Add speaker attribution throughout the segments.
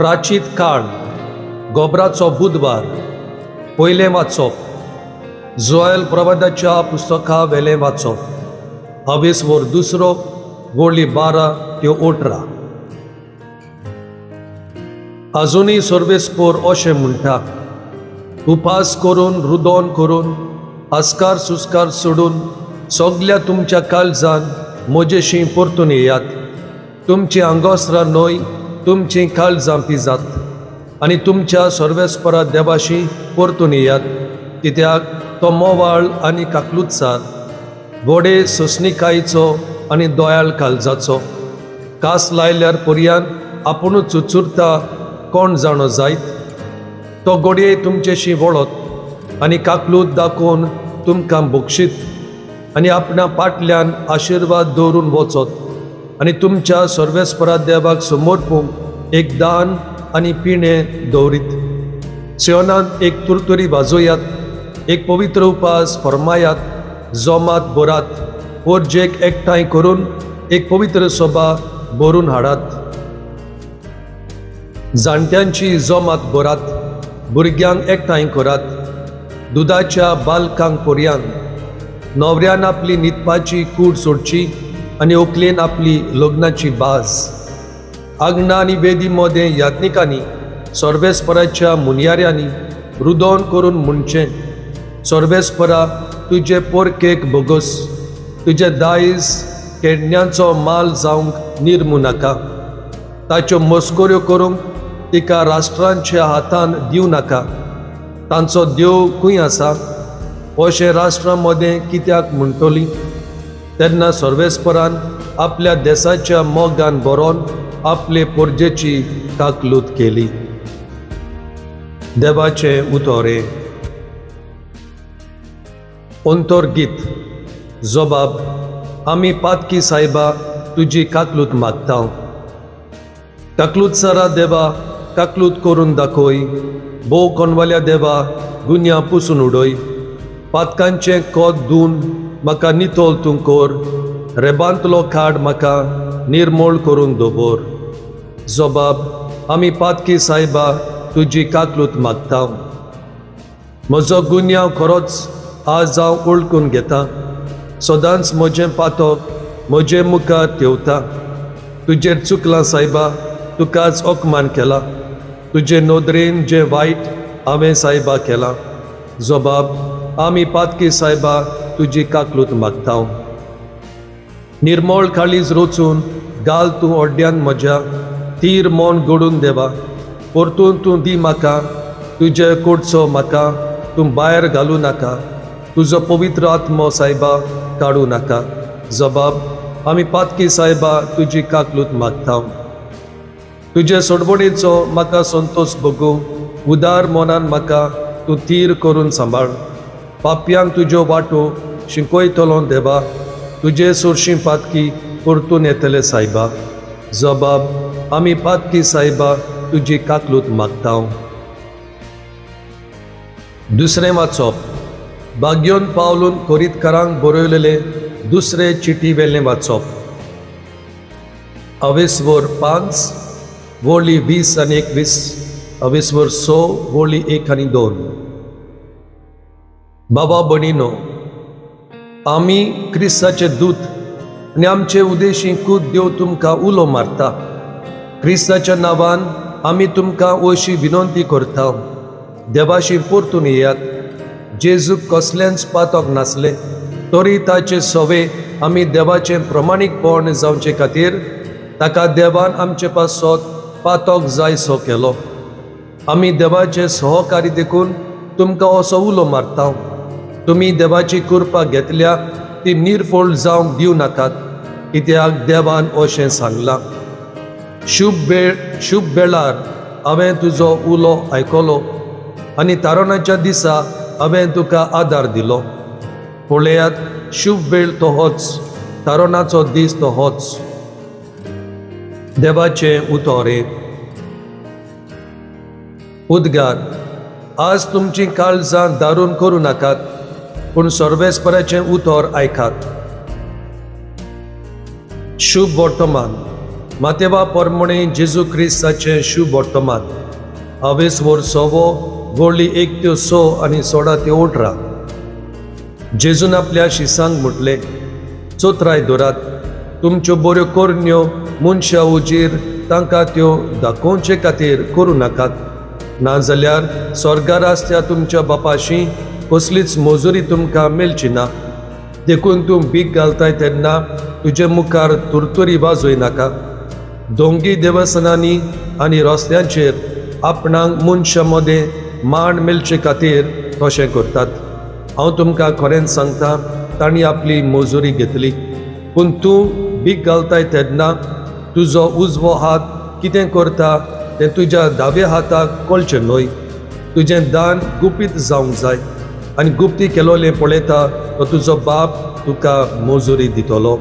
Speaker 1: प्राचीत काळ गोबराचो बुधवार पयलें वाचप जोएल प्रवादाच्या पुस्तका वेलें वाचप अवेसवर दुसरो वळी 12 ते 18. अजुनूय सर्वेस्पोर अशें म्हणटा, उपास करून रुदोन करून आस्कार सुस्कार सोडून सगल्या तुमच्या काळजान म्हजेशी परतून येयात. तुमची आंगोस्त्रां न्हय तुमची काळजां पिजात आनी तुमच्या सर्वेस्परा देवाशी परतून येयात, कित्याक तो मोवाळ आनी काकलुतसार, गोडे सोसणिकायेचो आनी दयाळ काळजाचो. कास लायल्यार पर्यान आपुणूच चुरचुरता कोण जाणो जायत. तो गोडये तुमचेशी वळत आनी काकलूत दाखोवन तुमकां बक्षीत आनी आपणा पाटल्यान आशिर्वाद दवरून वचत आनी तुमच्या सर्वेस्परा देवाक समर्पूंक एक दान आनी पिणें दवरीत. सियोनांत एक तुरतुरी वाजोयात, एक पवित्र उपास फर्मायात, जोमात भरात, पोरजेक एकठांय करून एक पवित्र सभा भरून हाडात. जाणट्यांची जोमात भरात, भुरग्यांक एकठांय करात, दुदाच्या बालकांक पर्यान. न्हवऱ्यान आपली न्हिदपाची कूड सोडची आनी ओकलेन आपली लग्नाची बाज. आंगणा आनी वेदी मदें याज्ञिकांनी सर्वेस्पराच्या मुनयाऱ्यांनी रुदोन करून म्हणचें, सर्वेस्परा तुजे पोरकेक भोगोस, तुजे दायज केडण्यांचो माल जावंक निर्मू नाका. ताच्यो मस्कऱ्यो करूंक तिका राष्ट्रांच्या हातान दिवं नाका. तांचो देव खंय आसा अशें राष्ट्रां मदें कित्याक म्हणटली? तेन्ना सर्वेस्परान आपल्या देसाच्या मोगान बरोवन आपले पोरजेची काकलूत केली. देवाचें उतोरे. अंतर्गीत. जबाब, आमी पातकी सायबा तुजी काकलूत मागता. काकलूत सरा देवा काकलूत करून दाखय, भोव कोनवाल्या देवा गुन्या पुसून उडय. पातकांचें कोत धुवन म्हाका नितळ तूं कर, रेबांतलो खाड म्हाका निर्मोळ करून दवर. जबाब, आमी पातकी सायबा तुजी काकलूत मागता. म्हजो गुन्यांव खरोच आज हांव वळखून घेता, सदांच म्हजें पातक म्हजे मुखार तेवता. तुजेर चुकलां सायबा, तुकाच अपमान केला, तुजे नदरेन जें वायट हांवें सायबा केलां. जबाब, आमी पातकी सायबा तुजी काकलूत मागता. निर्मळ काळीज रोचून घाल तूं ओड्यान म्हज्या, तीर मन घडून देवा परतून तूं दी म्हाका. तुजे कोडचो म्हाका तूं भायर घालूं नाका, तुजो पवित्र आत्मो सायबा काडूं नाका. जबाब, आमी पातकी सायबा तुजी काकलूत मागता. तुजे सोडवणेचो म्हाका संतोश भोगूं, उदार मनान म्हाका तूं तीर करून सांबाळ. पापयांक तुज्यो वाटो शिकयतलो देवा, तुजे सोरशीं पातकी परतून येतले सायबा. जबाब, आमी पातकी सायबा तुजी काकलूत मागता. दुसरें वाचप बाग्योन पावलून कोरीतकारांक बरयलेले दुसरे चिटी वेलें वाचप अवेसवर 5 वळी 20 आनी 21, अवेसवर 6 वळी 1 आनी 2. बाबा भयणीनो, आमी क्रिस्ताचे दूत आनी आमचे उदेशी कूद देव तुमकां उलो मारता. क्रिस्ताच्या नांवान आमी तुमकां अशी विनंती करता, देवाशी परतून येयात. जेजूक कसलेंच पातक नासलें तरी ताचे सवे आमी देवाचें प्रमाणीकपण जावचे खातीर ताका देवान आमचे पासत पातक जायसो केलो. आमी देवाचे सहकारी देखून तुमकां असो उलो मारता, तुमी देवाची कृपा घेतल्या ती निर्फळ जावंक दिवं नाकात, कित्याक देवान अशें सांगलां, शुभ वेळार हांवें तुजो उलो आयकलो आनी तारणाच्या दिसा हांवें तुका आदार दिलो. पळयात, शुभ वेळ तो होच, तारणाचो दीस तो होच. देवाचें उतोरे. उद्गार, आज तुमची काळजां दारून करूं नाकात, पूण सर्वेस्पराचें उतर आयकात. शुभ वर्तमान. मातेवा परमणे जेजू क्रिस्ताचें शुभ वर्तमान. हावेस वर सवो वळी 1 ते 6 आनी 16 ते 18. जेजून आपल्या शिसांक म्हटलें, चोत्राय दवरात, तुमच्यो बऱ्यो करण्यो मनशा उजीर तांकां त्यो दाखोवचे खातीर करूं नाकात, नाजाल्यार स्वर्गार आसत्या तुमच्या बापाशी कसलीच मजुरी तुमकां मेळची ना. देखून तूं भीक घालताय तेन्ना तुजे मुखार तुरतुरी वाजोय नाका. दोंगी देवस्थानांनी आनी रस्त्यांचेर आपणाक मनशां मदें मान मेळचे खातीर तशें करतात. हांव तुमकां खरेंच सांगता, तांणी आपली मजुरी घेतली. पूण तूं भीक घालताय तेन्ना तुजो उजवो हात कितें करता तें तुज्या दाव्या हाताक कळचें न्हय. तुजें दान गुपीत जावंक जाय आनी गुप्ती केलोलें पळयता तो तुजो बाप तुका मजुरी दितलो.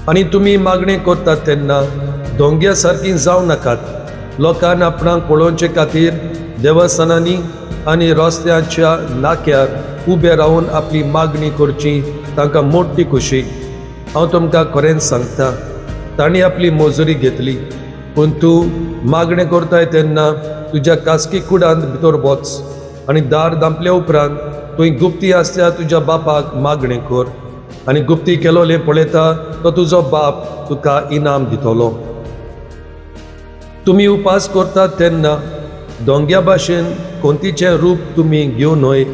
Speaker 1: आनी तुमी मागणें करतात तेन्ना दोंग्या सारकी जावं नाकात. लोकान आपणाक पळोवचे खातीर देवस्थानांनी आनी रस्त्याच्या नाक्यार उबे रावन आपली मागणी करची तांकां मोटी खुशी. हांव तुमकां खरेंच सांगता, तांणी आपली मजुरी घेतली. पूण तूं मागणें करताय तेन्ना तुज्या खासगी कुडांत भितर वच आनी दार धांपल्या उपरांत तुवें गुप्ती आसल्या तुज्या बापाक मागणें कर आनी गुप्ती केलोलें पळयता तो तुजो बाप तुका इनाम दितलो. तुमी उपास करतात तेन्ना दोंग्या भाशेन कोंतीचें रूप तुमी घेवं न्हय.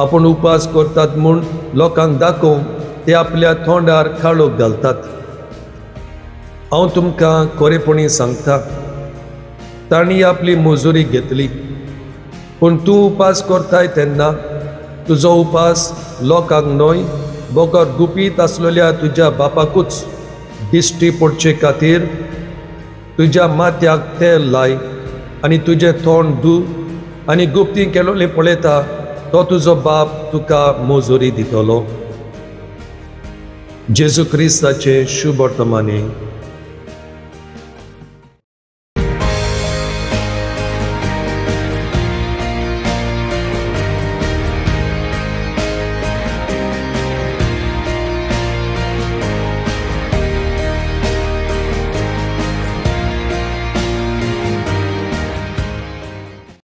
Speaker 1: आपूण उपास करतात म्हूण लोकांक दाखोवंक ते आपल्या तोंडार काळोख घालतात. हांव तुमकां खरेपणी सांगता, तांणी आपली मजुरी घेतली. पूण तूं उपास करताय तेन्ना तुजो उपास लोकांक न्हय बगर गुपीत आसलेल्या तुज्या बापाकूच दिश्टी पडचे खातीर तुज्या माथ्याक तेल लाय आनी तुजें तोंड धू आनी गुप्ती केलोलें पळयता तो तुजो बाप तुका मजुरी दितलो. जेजू क्रिस्ताचें शुभ वर्तमाने.